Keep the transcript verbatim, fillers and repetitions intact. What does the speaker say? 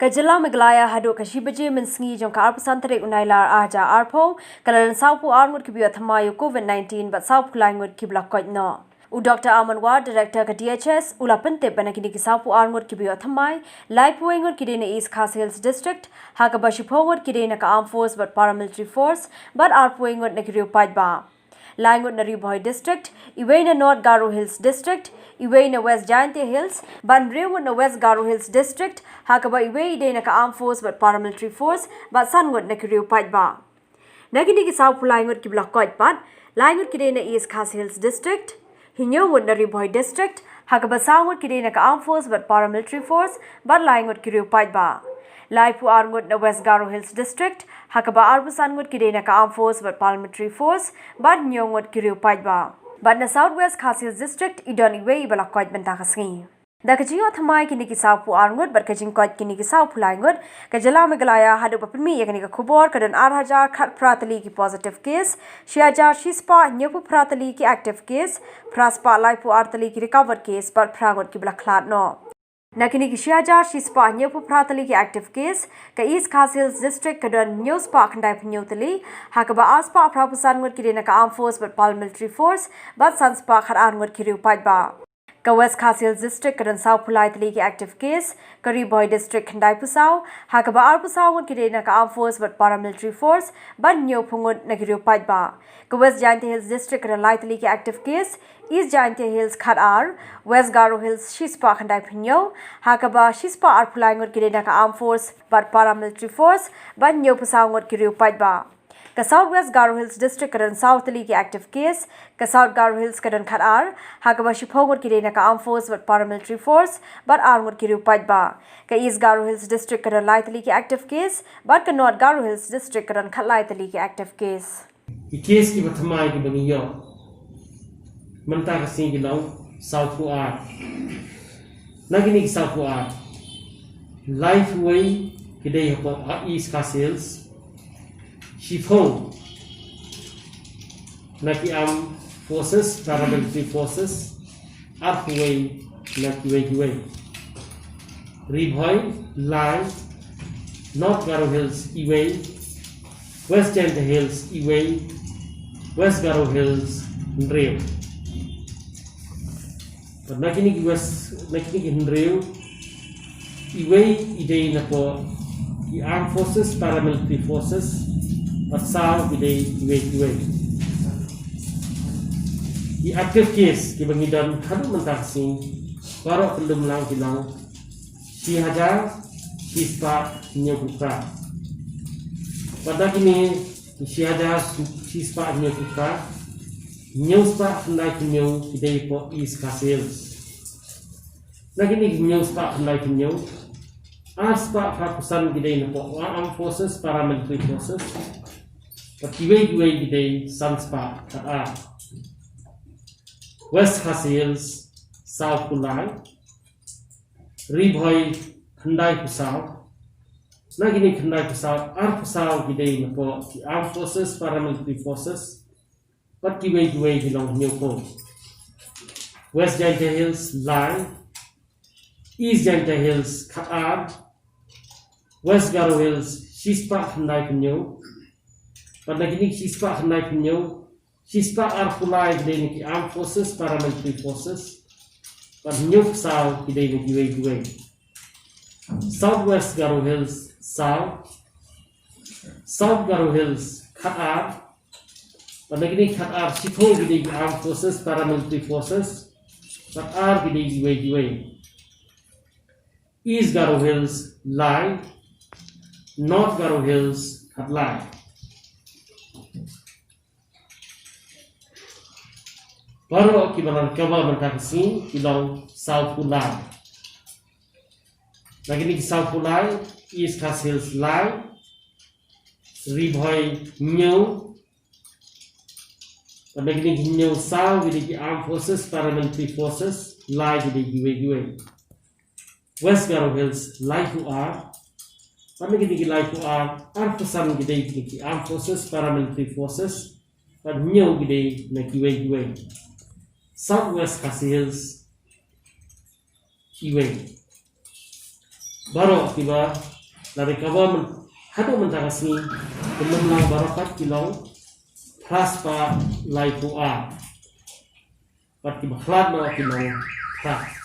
Ka jylla Meghalaya haduh ka shi baje mynsngi jong ka arphew san tarik u Nailar arhajar arphew, ka la don sawphew ar ngut kiba ïoh thymmai ïa u COVID nineteen bad sawphew lai ngut kiba la koit noh. U Doctor Aman War, Director ka D H S, u la pyntip ba na kine ki sawphew ar ngut kiba ïoh thymmai, laiphew wei ngut ki dei na East Khasi Hills District, ha kaba shiphew ngut ki dei na ka Armed Force bad Paramilitary Force, bad arphew wei ngut na ki riew paidbah. Lai ngut na Ri Bhoi District, iwei na North Garo Hills District, iwei na West Jaintia Hills, bad hynriew ngut na West Garo Hills District, ha kaba iwei i dei na ka Armed Force bad Paramilitary Force, bad san ngut na ki riew paidbah. Na kine ki sawphew lai ngut kiba la koit pat, lai ngut ki dei na East Khasi Hills District, hynñiew ngut na Ri Bhoi District, ha kaba saw ngut ki dei na ka Armed Force bad Paramilitary Force, bad lai ngut ki riew paidbah. Laiphew ar ngut na West Garo Hills District, ha kaba arphew san ngut ki dei na ka Armed Force bad Paramilitary Force, bad hynñiew ngut ki riew paidbah. Bad na South West Khasi Hills District, i don iwei iba la koit mynta ka sngi. Da ka jingïoh thymmai kine ki sawphew ar ngut bad ka jingkoit kine ki sawphew lai ngut, ka jylla Meghalaya haduh ba pynmih ïa kane ka khubor ka don arhajar khatphra tylli ki positive case, shihajar shispah hynñiewphew phra tylli ki active case, phraspah laiphew ar tylli ki recovered case, bad phra ngut kiba la khlad noh. Na kine ki shihajar shispah hynñiewphew phra tylli ki active case, ka East Khasi Hills District ka don hynñiewspah khyndaiphew hynñiew tylli, ha kaba arspah phraphew san ngut ki dei na ka Armed Force bad Paramilitary Force, bad sanspah khatar ngut ki riew paidbah. Ka West Khasi Hills District ka don sawphew lai tylli ki active case, ka Ri Bhoi District khyndaiphew saw, ha kaba arphew saw ngut ki dei na ka Armed Force bad Paramilitary Force, bad hynñiewphew ngut na ki riew paidbah. Ka West Jaintia Hills District ka don lai tylli ki active case, East Jaintia Hills khatar, West Garo Hills shispah khyndaiphew hynñiew, ha kaba shispah arphew lai ngut ki dei na ka Armed Force bad Paramilitary Force, bad hynñiewphew saw ngut ki riew paidbah. Ka South West Garo Hills District ka don saw tylli ki active case, ka South Garo Hills ka don khatar, ha kaba shiphew ngut ki dei na ka Armed Force bad Paramilitary Force, bad ar ngut ki riew paidbah. Ka East Garo Hills District ka don lai tylli ki active case, bad ka North Garo Hills District ka don khatlai tylli ki active case. Ki case kiba thymmai kiba ngi ïoh mynta ka sngi ki long sawphew ar. Na kine ki sawphew ar, laiphew wei ki dei hapoh East Khasi Hills, shiphew na ki Armed Forces, Paramilitary Forces, arphew wei na kiwei kiwei. Ri Bhoi lai, North Garo Hills iwei, West Jaintia Hills iwei, West Garo Hills hynriew. Bad na kine ki West, na kine ki hynriew, iwei i dei napoh ki Armed Forces, Paramilitary Forces, bad saw ki dei iwei iwei. Ki active case kiba ngi don haduh mynta ka sngi, baroh kyllum lang ki long shi hajar shispah hynñiewphew phra. Bad na kine shi hajar shispah hynñiewphew phra, hynñiewspah khyndaiphew hynñiew ki dei hapoh East Khasi Hills. Na kine hynñiewspah khyndaiphew hynñiew, arspah phraphew san ki dei napoh Armed Forces, Paramilitary Forces, bad kiwei kiwei ki dei sanspah khatar. West Khasi Hills sawphew lai, Ri Bhoi khyndaiphew saw. Na kine khyndaiphew saw, arphew saw ki dei napoh ki Armed Forces, Paramilitary Forces, bad kiwei kiwei ki long hynñiewphew. West Jaintia Hills lai, East Jaintia Hills khatar, West Garo Hills shispah khyndaiphew hynñiew, bad na kine shispah khyndaiphew hynñiew, shispah arphew lai ki dei na ki Armed Forces, Paramilitary Forces, bad hynñiewphew saw ki dei na kiwei kiwei. South West Garo Hills saw, South Garo Hills khatar, bad na kine khatar shiphew ki dei ki Armed Forces, Paramilitary Forces, bad ar ki dei kiwei kiwei. East Garo Hills lai, North Garo Hills khatlai. Baroh kiba la recover mynta ka sngi ki long sawphew lai. Na kine ki sawphew lai, East Khasi Hills lai, Ri Bhoi hynñiew, bad na kine ki hynñiew saw ki dei ki Armed Forces, Paramilitary Forces, lai ki dei kiwei kiwei. West Garo Hills laiphew ar, bad na kine ki laiphew ar, arphew san ki dei ki Armed Forces, Paramilitary Forces, bad hynñiew ki dei na kiwei kiwei. South West Khasi Hills iwei. Baroh kiba Lada kaba myn-, haduh mynta ka sngi, ki lum lang baroh pat ki long phra spah laiphew ar. Bad kiba khlad noh ki long phra.